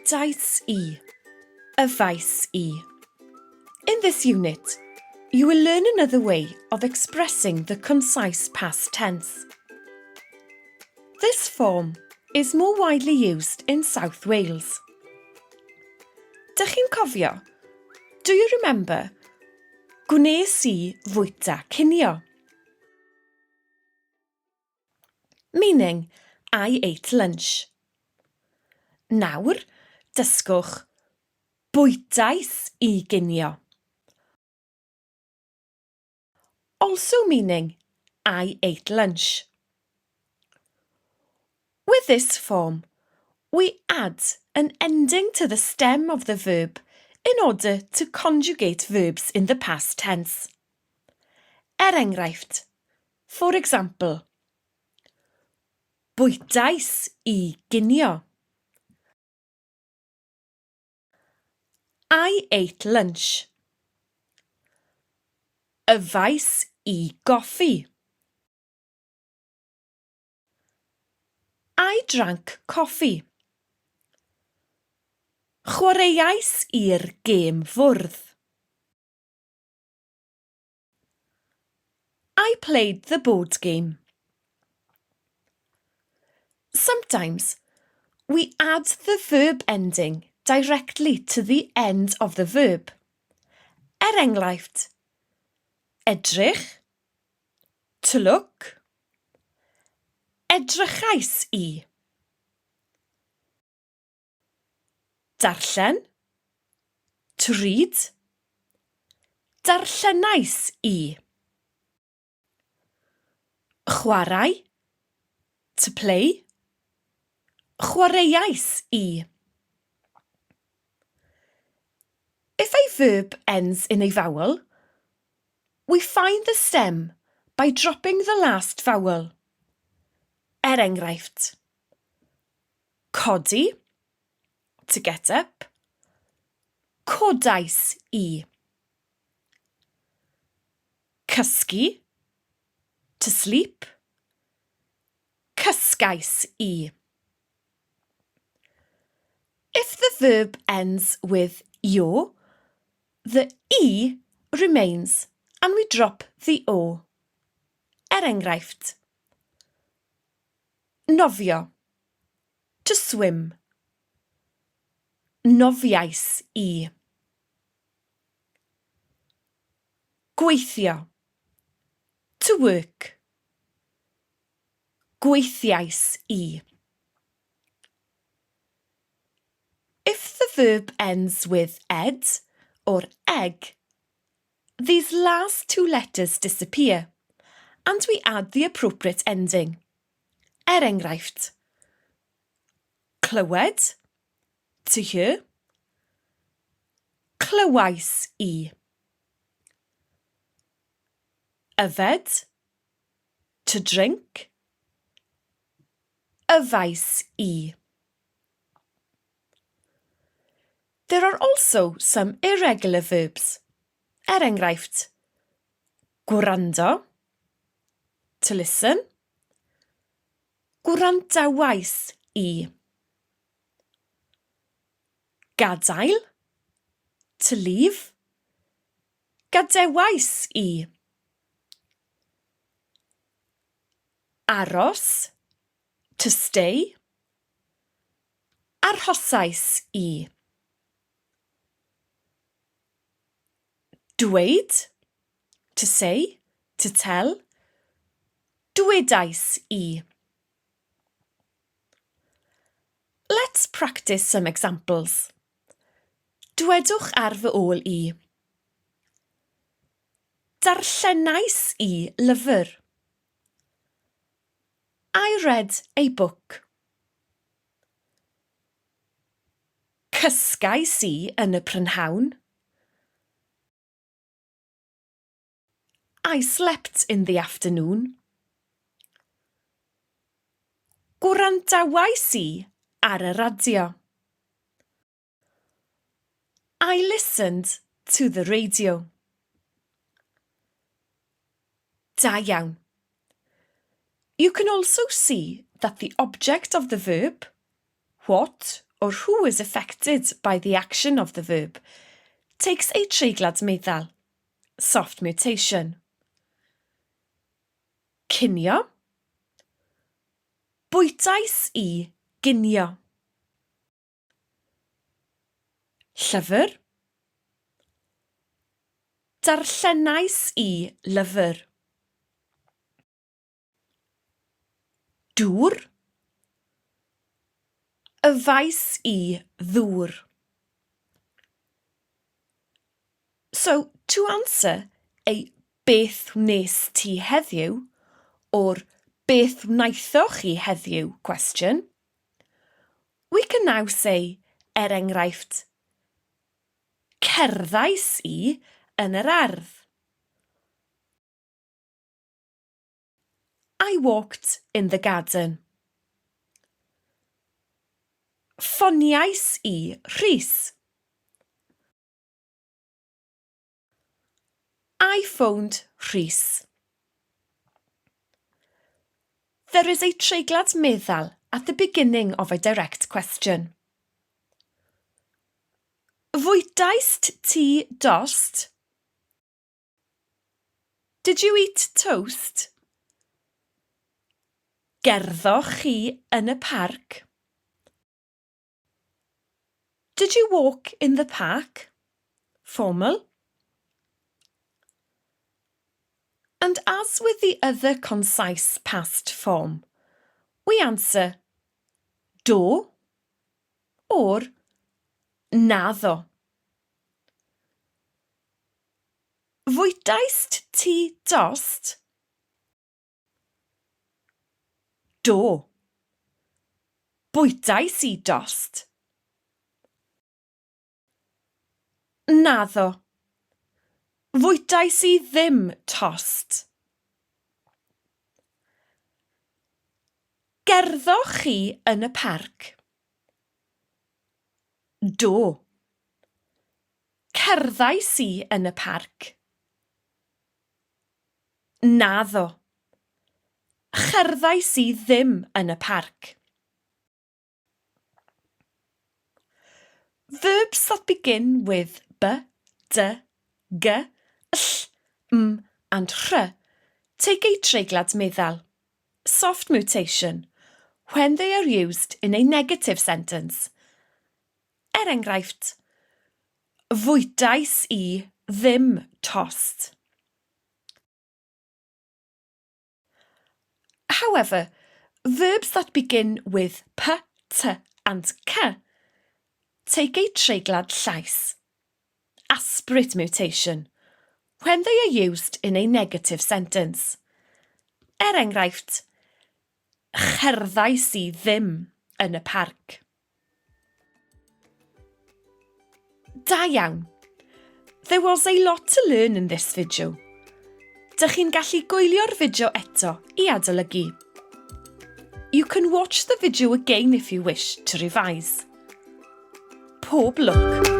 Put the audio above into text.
Bwytais i. Yfais i. In this unit, you will learn another way of expressing the concise past tense. This form is more widely used in South Wales. Dych chi'n cofio? Do you remember? Gwnes i fwyta cinio. Meaning, I ate lunch. Nawr, dysgwch bwytais i ginio. Also meaning, I ate lunch. With this form, we add an ending to the stem of the verb in order to conjugate verbs in the past tense. Er enghraifft, for example, Bwytais i ginio. I ate lunch. Yfais i goffi. I drank coffee. Chwaraeais i'r gêm fwrdd. I played the board game. Sometimes we add the verb ending directly to the end of the verb. Er enghraifft, edrych, to look, edrychais i. Darllen, to read. Darllenais i. Chwarae, to play. Chwaraeais i. If a verb ends in a vowel, we find the stem by dropping the last vowel. Er enghraifft, Codi, to get up. Codais i. Cysgu, to sleep. Cysgais i. If the verb ends with io, the i remains and we drop the o. Er enghraifft, Nofio. To swim. Nofiais i. Gweithio. To work. Gweithiais i. If the verb ends with ed or egg, these last two letters disappear and we add the appropriate ending. Er enghraifft, clywed, to hear, clywais i. Yfed, to drink, yfais i. There are also some irregular verbs. Er enghraifft, gwrando, to listen, gwrandawais i. Gadael, to leave, gadewais i. Aros, to stay, Arhosais i. Dweud, to say, to tell. Dwedais i. Let's practice some examples. Dwedwch ar fy ôl i. Darllenais i lyfr. I read a book. Cysgais i yn y prynhawn. I slept in the afternoon. Gwrandawais i ar y radio. I listened to the radio. Da iawn. You can also see that the object of the verb, what or who is affected by the action of the verb takes a treiglad meddal, soft mutation. Cinio. Bwytais i ginio. Llyfr. Darllenais i lyfr. Dŵr. Yfais i ddŵr. So, to answer a beth wnes ti heddiw or beth wnaethoch chi heddiw question, we can now say, er enghraifft, Cerddais i yn yr ardd. I walked in the garden. Ffoniais i Rhys. I phoned Rhys. There is a treiglad meddal at the beginning of a direct question. Fwytaist ti dost? Did you eat toast? Gerddoch chi yn y parc? Did you walk in the park? Formal. And as with the other concise past form, we answer do or naddo. Fwytaist ti dost? Do. Bwytais i dost. Naddo. Fwytais i ddim tost. Gerddoch chi yn y parc? Do. Cerddais i yn y parc. Naddo. Cherddais i ddim yn y parc. Verbs that begin with b, d, g, ll, m and rh take a treiglad meddal, soft mutation, when they are used in a negative sentence. Er enghraifft, Fwytais i ddim tost. However, verbs that begin with p, t and c take a treiglad llais, aspirate mutation, when they are used in a negative sentence. Er enghraifft, Cherddais i ddim yn y parc. Da iawn! There was a lot to learn in this video. Dych chi'n gallu gwylio'r fideo eto i adolygu. You can watch the video again if you wish to revise. Pob lwc!